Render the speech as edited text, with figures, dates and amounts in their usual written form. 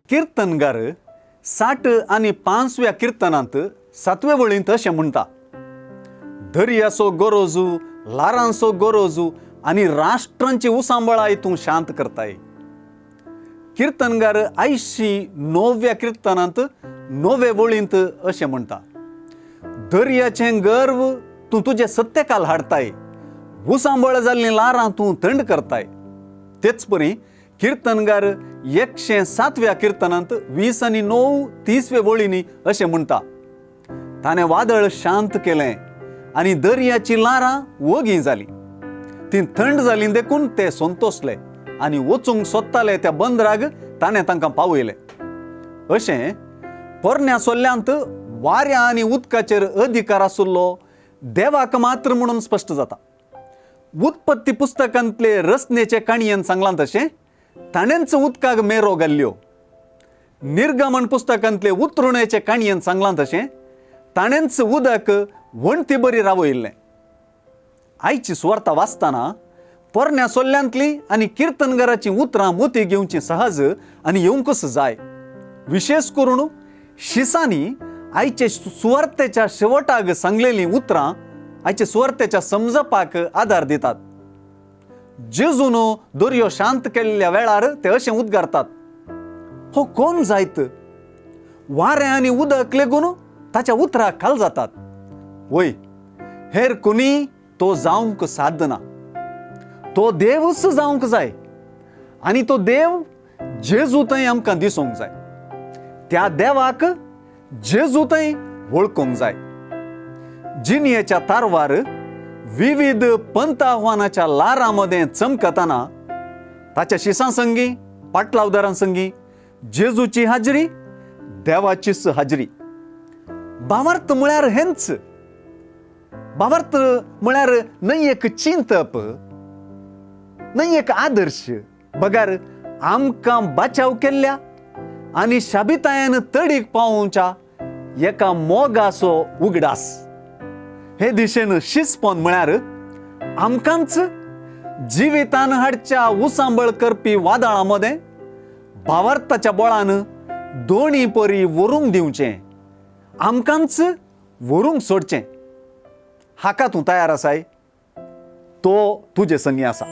किर्तनगार 60 आनी 5व्या किर्तनांत 7वे वळींत अशें म्हणटा, दर्याचो गरजू, ल्हारांचो गरजू आनी राष्ट्रांची उसांबळाय तूं शांत करताय. किर्तनगार 89व्या किर्तनांत 9वे वळींत अशें म्हणटा, दर्याचें गर्व तूं तुजे सत्यकाल हाडताय, उसांबळ जाल्लीं ल्हारां तूं थंड करताय. तेच परी किर्तनगार 107व्या किर्तनांत 20 आनी 9 30वे वळींनी अशें म्हणटा, ताणें वादळ शांत केलें आनी दर्याचीं ल्हारां वोगी जालीं. तीं थंड जालीं देखून ते संतोसले आनी वचूंक सोदताले त्या बंदराक ताणें तांकां पावयले. अशें पोरण्या सोल्ल्यांत वाऱ्या आनी उदकाचेर अधिकार आशिल्लो देवाक मात्र म्हणून स्पश्ट जाता. उत्पत्ती पुस्तकांतले रचनेचे काणयेन सांगलां तशें ताणेंच उदकाक मेरो घाल्ल्यो. निर्गमन पुस्तकांतले उतरुणेचे काणयेन सांगलां तशें ताणेंच उदक वण्टी बरी रावयिल्लें. आयची सुवार्ता वाचतना पोरण्या सोल्ल्यांतली आनी किर्तनगाराचीं उतरां मोती घेवची सहज आनी येवंकच जाय. विशेश करून शिसांनी आयचे सुवार्तेच्या शेवटाक सांगलेलीं उतरां आयचे सुवार्तेच्या समजपाक आदार दितात. जेजून दर्यो शांत केल्ल्या वेळार ते अशें उद्गारतात, हो कोण जायत, वारें आनी उदक लेगून ताच्या उतराक खाल जातात. वय, हेर कोणी तो जावंक साध्य ना, तो देवूच जावंक जाय आनी तो देव जेजू थंय आमकां दिसूंक जाय. त्या देवाक जेजू थंय वळखूंक जाय. जिणयेच्या तारवार विविध पंथ आव्हानाच्या ल्हारां मदें चमकतना ताच्या शिसां संगी, पाटलावदारां संगी जेजूची हाजरी देवाचीच हाजरी. भावार्थ म्हळ्यार हेंच. भावार्थ म्हळ्यार न्हय एक चिंतप, न्हय एक आदर्श, बगर आमकां बाचाव केल्ल्या आनी शाबितायेन तडीक पावोवच्या एका मोगाचो उगडास. हे दिशेन शिजपण म्हळ्यार आमकांच जिवितान हाडच्या उसांबळ करपी वादळां मदें भावार्थाच्या बळान दोणी परी व्हरूंक दिवचें, आमकांच व्हरूंक सोडचें. हाका तूं तयार आसाय? तो तुजे संगी आसा.